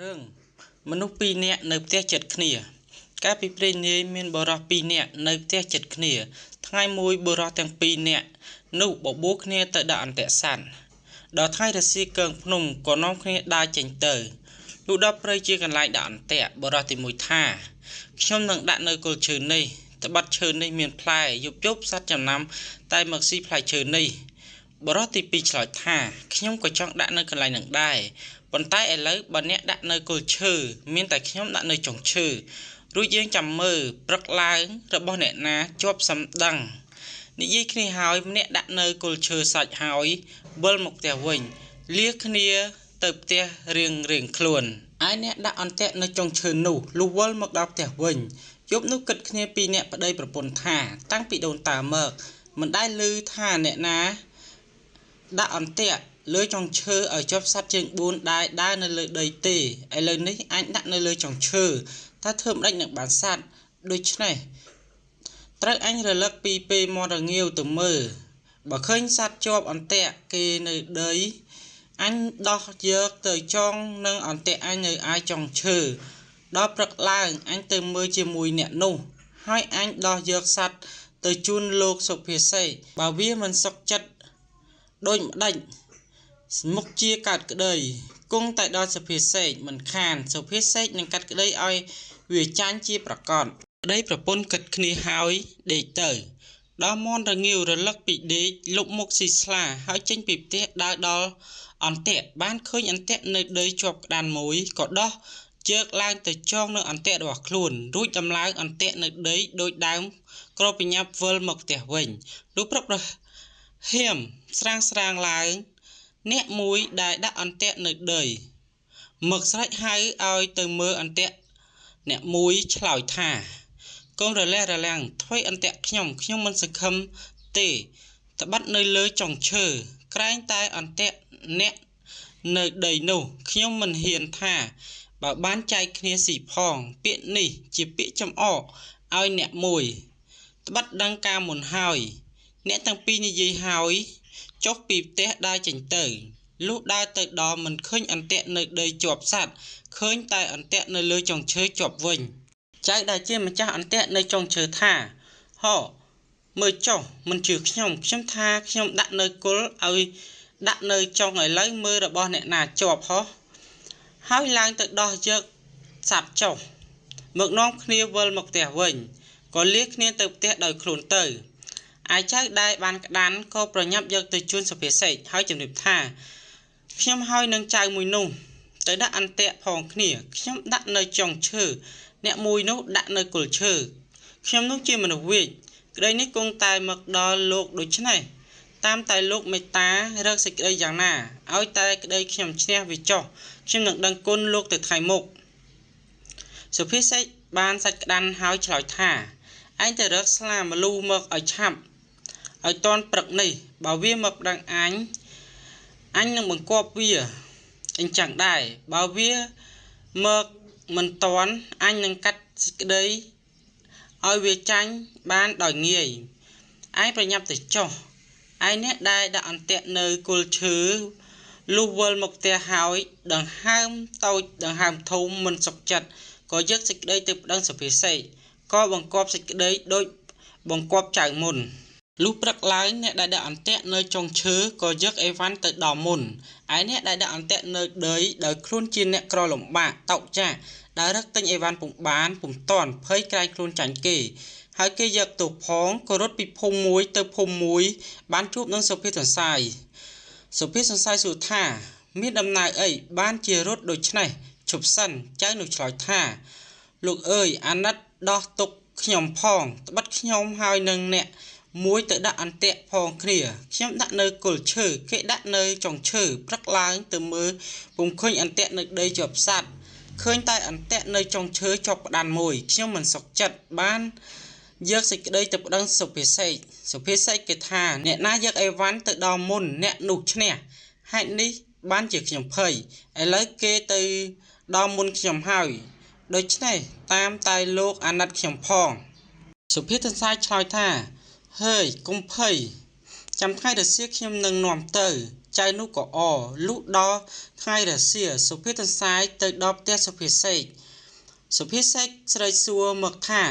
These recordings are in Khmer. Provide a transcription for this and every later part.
រឿងមនុស្សពីរនាក់នៅផ្ទះជិតគ្នាកាលពីព្រេងនាយមានបុរសពីរនាក់នៅផ្ទះជិតគ្នាថ្ងៃមួយបុរសទាំងពីរនាក់នោះបបួលគ្នាទៅដាក់អន្ទាក់សត្វដល់ថ្ងៃរសៀលកើងភ្នំក៏នាំគ្នាដើរចេញទៅលុះដល់ព្រៃជាកន្លែងដាក់អន្ទាក់បុរសទីមួយថាខ្ញុំនឹងដាក់នៅគល់ឈើនេះត្បិតឈើនេះមានផ្លែយប់យប់សត្វចំណាំតែមកស៊ីផ្លែឈើនេះបុរសទីពីរឆ្លើយថាខ្ញុំក៏ចង់ដាក់នៅកន្លែងនឹងដែរប៉ុន្តែឥឡូវបើអ្នកដាក់នៅគល់ឈើមានតែខ្ញុំដាក់នៅចុងឈើរួចយើងចាំមើលព្រឹកឡើងរបស់អ្នកណាជាប់សំដឹងនិយាយគ្នាហើយម្នាក់ដាក់នៅគល់ឈើសាច់ហើយវិលមកផ្ទះវិញលាគ្នាទៅផ្ទះរៀងរៀងខ្លួនឯអ្នកដាក់អន្ទាក់នៅចុងឈើនោះលុះវិលមកដល់ផ្ទះវិញយប់នោះគិតគ្នាពីរអ្នកប្តីប្រពន្ធថាតាំងពីដូនតាមកមិនដែលឮថាអ្នកណាដាក់អន្ទាក់លើចុងឈើឲ្យជាប់សត្វជើង4ដែលដើរនៅលើដីទេឥឡូវនេះអញដាក់នៅលើចុងឈើតើធ្វើម្ដេចនឹងបានសត្វដូច្នេះត្រូវអញរលឹកពីពេលមករងាវទៅមើលបើឃើញសត្វជាប់អន្ទាក់គេនៅដីអញដោះយកទៅចងនឹងអន្ទាក់អញនៅឯចុងឈើដល់ព្រឹកឡើងអញទៅមើលជាមួយអ្នកនោះហើយអញដោះយកសត្វទៅជូនលោកសុភាសិតបើវាមិនសុខចិត្តដូចម្ដេចមុខជាកើតក្តីគង់តែដល់សុភាសិតមិនខានសុភាសិតនឹងកាត់ក្តីឲ្យវាចាញ់ជាប្រកបប្តីប្រពន្ធគិតគ្នាហើយដេកទៅដល់មន់រងាវរលឹកពីដេកលុបមុខស៊ីស្លាហើយចេញពីផ្ទះដើរដល់អន្ទាក់បានឃើញអន្ទាក់នៅដីជាប់ក្តានមួយក៏ដោះជើកឡើងទៅចងនៅអន្ទាក់របស់ខ្លួនរួចដំឡើងអន្ទាក់នៅដីដោយដើមក្របញាប់វិលមកផ្ទះវិញលុះព្រឹករហៀមស្រាងស្រាងឡើងអ្នកមួយដែលដាក់អន្ទាក់នៅដីមកស្រែកហៅឲ្យទៅមើលអន្ទាក់អ្នកមួយឆ្លើយថាកុំរលះរលាំងធ្វើអន្ទាក់ខ្ញុំខ្ញុំមិនសង្ឃឹមទេត្បិតនៅលើចុងឈើក្រែងតែអន្ទាក់អ្នកនៅដីនោះខ្ញុំមិនហ៊ានថាបើបានចែកគ្នាស៊ីផងពាក្យនេះជាពាក្យចំអកឲ្យអ្នកមួយត្បិតដឹងការមុនហើយអ្នកទាំងពីរនិយាយហើយចុះពីផ្ទះដើរចេញទៅលុះដើរទៅដល់មិនឃើញអន្ទាក់នៅដីជាប់សត្វឃើញតែអន្ទាក់នៅលើចុងឈើជាប់វិញចៅដែលជាម្ចាស់អន្ទាក់នៅចុងឈើថាហោមើលចុះមិនជឿខ្ញុំខ្ញុំថាខ្ញុំដាក់នៅគល់ឲ្យដាក់នៅចុងឥឡូវមើលរបស់អ្នកណាជាប់ហោះហើយឡើងទៅដោះយកសត្វចុះមកនាំគ្នាវិលមកផ្ទះវិញក៏លាគ្នាទៅផ្ទះដោយខ្លួនទៅឯចៅដែលបានក្តានក៏ប្រញាប់យកទៅជូនសុភាសិតហើយជំរាបថាខ្ញុំហើយនឹងចៅមួយនោះទៅដាក់អន្ទាក់ផងគ្នាខ្ញុំដាក់នៅចុងឈើអ្នកមួយនោះដាក់នៅគល់ឈើខ្ញុំនោះជាមនុស្សវាចក្តីនេះគង់តែមកដល់លោកដូច្នេះតាមតែលោកមេត្តារកសេចក្តីយ៉ាងណាឲ្យតែក្តីខ្ញុំឈ្នះវាចុះខ្ញុំនឹងដឹងគុណលោកទៅថ្ងៃមុខសុភាសិតបានសាច់ក្តានហើយឆ្លើយថាឯងទៅរកស្លាម្លូមកឲ្យឆាប់ឲ្យតន់ព្រឹកនេះបើវាមកប្តឹងអញអញនឹងបង្គាប់វាអញ្ចឹងដែរបើវាមកមិនតន់អញនឹងកាត់សេចក្តីឲ្យវាចាញ់បានដោយងាយឯងប្រញាប់ទៅចុះឯអ្នកដែលដាក់អន្ទាក់នៅគល់ឈើលុះវិលមកផ្ទះហើយដង្ហើមតូចដង្ហើមធំមិនសុខចិត្តក៏យកសេចក្តីទៅប្តឹងសុភាសិតក៏បង្គាប់សេចក្តីដូចបង្គាប់ចៅមុនលុះព្រឹកឡើងអ្នកដែលដាក់អន្ទាក់នៅចុងឈើក៏យកអីវ៉ាន់ទៅដល់មុនឯអ្នកដែលដាក់អន្ទាក់នៅដីដោយខ្លួនជាអ្នកក្រលំបាកតោកចាកដែលរឹកទិញអីវ៉ាន់ពុំបានពុំតាន់ភ័យក្រែងខ្លួនចាញ់គេហើយគេយកទោសផងក៏រត់ពីភូមិមួយទៅភូមិមួយបានជួបនឹងសុភាសន្សាយសុភាសន្សាយសួរថាមានដំណើរអីបានជារត់ដូច្នេះឈប់សិនចៅនោះឆ្លើយថាលោកអើយអាណិតដោះទុកខ្ញុំផងត្បិតខ្ញុំហើយនឹងអ្នកមួយទៅដាក់អន្ទាក់ផងគ្នាខ្ញុំដាក់នៅគល់ឈើគេដាក់នៅចុងឈើព្រឹកឡើងទៅមើលពុំឃើញអន្ទាក់នៅដីជាប់សត្វឃើញតែអន្ទាក់នៅចុងឈើជាប់ក្តានមួយខ្ញុំមិនសុខចិត្តបានយកសេចក្តីទៅប្តឹងសុភាសិតសុភាសិតគេថាអ្នកណាយកអីវ៉ាន់ទៅដល់មុនអ្នកនោះឈ្នះហេតុនេះបានជាខ្ញុំភ័យឥឡូវគេទៅដល់មុនខ្ញុំហើយដូច្នេះតាមតែលោកអាណិតខ្ញុំផងសុភាទន្សាយឆ្លើយថាហើយកុំភ័យចាំថ្ងៃរសៀលខ្ញុំនឹងនាំទៅ ចៅនោះក៏អរ លុះដល់ថ្ងៃរសៀល សុភាទន្សាយទៅដល់ផ្ទះសុភាសេក សុភាសេកស្រែកសួរមកថា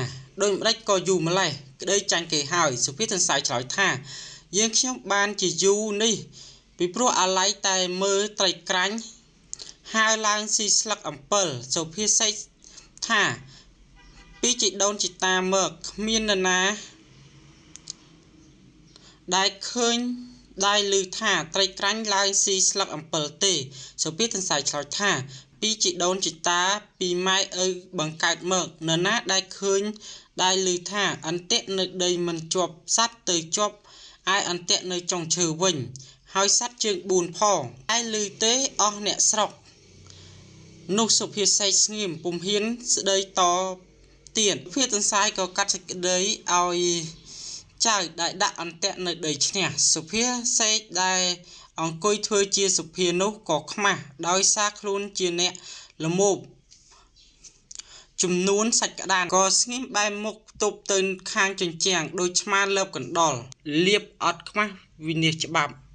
ដូចម្តេចក៏យូរម្ល៉េះ ក្តីចាញ់គេហើយ សុភាទន្សាយឆ្លើយថា យើងខ្ញុំបានជាយូរនេះ ពីព្រោះអាល័យតែមើលត្រីក្រាញ់ហើរឡើងស៊ីស្លឹកអំពិល សុភាសេកថា ពីជីដូនជីតាមកគ្មាននរណាដែលឃើញដែលឮថាត្រីក្រាញ់ឡើងស៊ីស្លឹកអំពិលទេ សុភាទន្សាយឆ្លើយថា ពីជីដូនជីតាពីម៉ែឪបង្កើតមក នរណាដែលឃើញដែលឮថាអន្ទាក់នៅដីមិនជាប់សត្វទៅជាប់ឯអន្ទាក់នៅចុងឈើវិញ ហើយសត្វជើង ៤ ផង តែឮទេអស់អ្នកស្រុក នោះសុភាសេកស្ងៀមពុំហ៊ានស្តីតទៀត សុភាទន្សាយក៏កាត់សេចក្តីឲ្យចៅដែលដាក់អន្ទាក់នៅដីឈ្នះ សុភាសេកដែលអង្គុយធ្វើជាសុភានោះក៏ខ្មាស់ ដោយសារខ្លួនជាអ្នកល្មោភចំនួនសាច់ក្តាន ក៏ស្ងៀមបែរមុខទប់ទៅខាងជញ្ជាំងដូចឆ្មាលបកណ្ដុរ លាបអត់ខ្មាស់វិនាសច្បាប់។